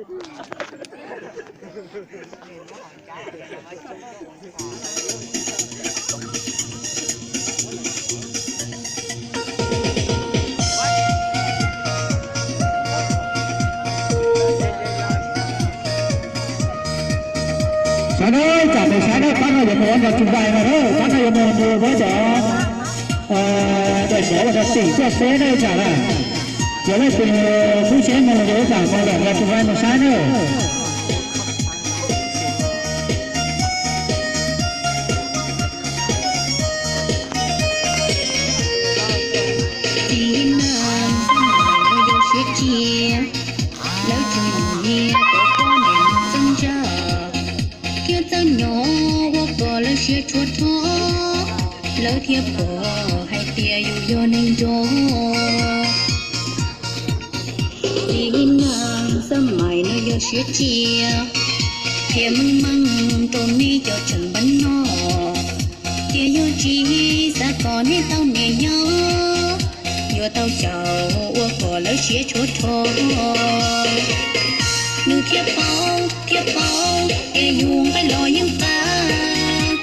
Sawv daws, tsam pem sawv daws, pab no yuav mus ua nrog tsuj vais no, pab no yuav mus mus pab cov daim xyov uas rau tim tuaj seb dawb tsam lawm. Yog leej twg pub seb mus los yuav ib tsam mus lawm nrog tsuj vais mus saib na. Txiv neej xab mais no yog siab cia, lawv tsis mus nyiag cov poj niam txeeb zaj, thiab txawj nyob ua kom lawv siab tshuav rho, lawv thiaj pom hais tias yus yog neeg nco. Txiv neej xab mais no yog siab cia, qhia meej meej rau nej cov tseem npab noj, ces yog tsis xav kom nej tau niam yau, yuav tau xyaum ua kom lawv siab tshuav rho. Nws thiaj paub, thiaj paub, ces yus nqaij los yeej qab,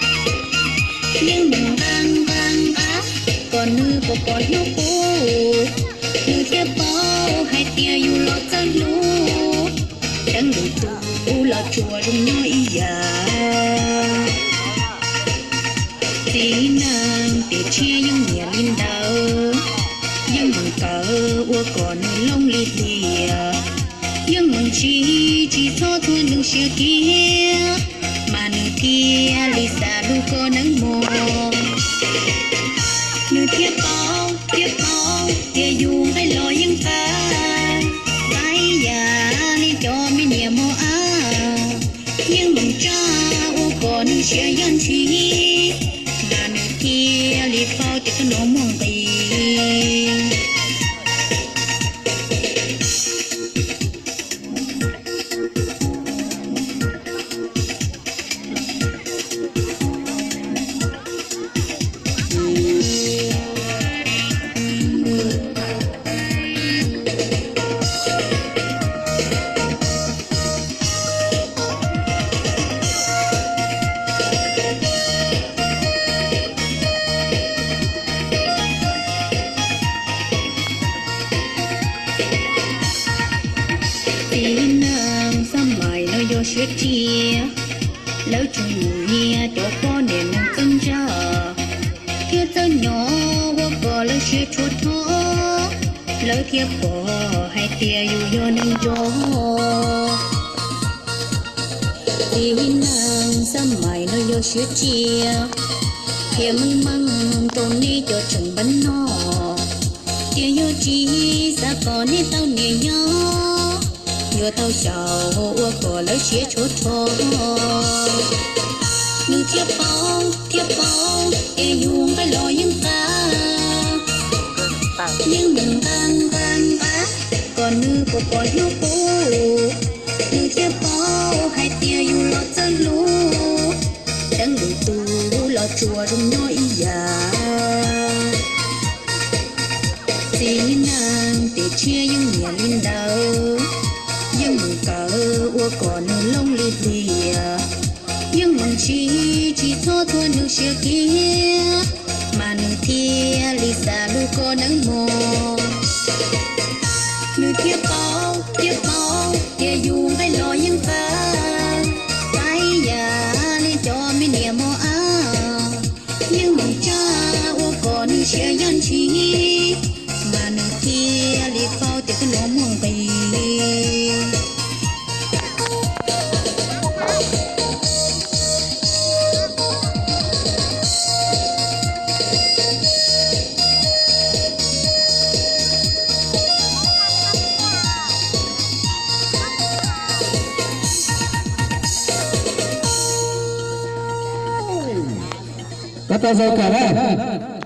yeej mus nqa nqa nqa, kom nws puas pom hnub qub. Nws thiaj paub hais tias yus los txawj hlub, deev lwm tus los tsuas zoo nyob ib yam. Txiv neej tiam tshiab yeej nyiam li ntawd, yeej mus kawm ua kom nws looj li tias, yeej mus ntsib tsis txhob txhua nws siab kiag, mas nws thiaj li xav hlub koj nawb mog. Nws thiaj paub, thiaj paub, tias yus nqaij los yeej qab, qab ib yam li cov me niam mos ab, yeej mus tsa ua kom nws siab yaj ntshis, mas nws thiaj li paub tias koj no muaj nqis. Txiv neej xab mais no yog siab cia, lawv tsis mus nyiag cov poj niam neeg txeeb zaj, thiab txawj nyob ua kom lawv siab tshuav rho, lawv thiaj pom hais tias yus yog neeg nco. Txiv neej xab mais no yog siab cia, qhia meej meej rau nej cov tseem npab noj, ces yog tsis xav kom nej tau niam yau, yuav tau xyaum ua kom lawv siab tshuav rho. Nws thiaj paub, thiaj paub, ces yus nqaij los yeej qab, yeej mus nqa nqa nqa, kom nws puas pom hnub qub. Nws thiaj paub hais tias yus los txawj hlub, deev lwm tus los tsuas zoo nyob ib yam. Txiv neej tiam tshiab yeej nyiam li ntawd, yeej mus kawm ua kom nws looj li tias, yeej mus ntsib tsis txhob txhua nws siab kiag, mas nws thiaj li xav hlub koj nawb mog. Nws thiaj paub, thiaj paub, tias yus nqaij los yeej qab, qab ib yam li cov me niam mos ab, yeej mus tsa ua kom nws siab yaj ntshis, mas nws thiaj li paub tias koj no muaj nqis. Koj tau zoo kawm lawm.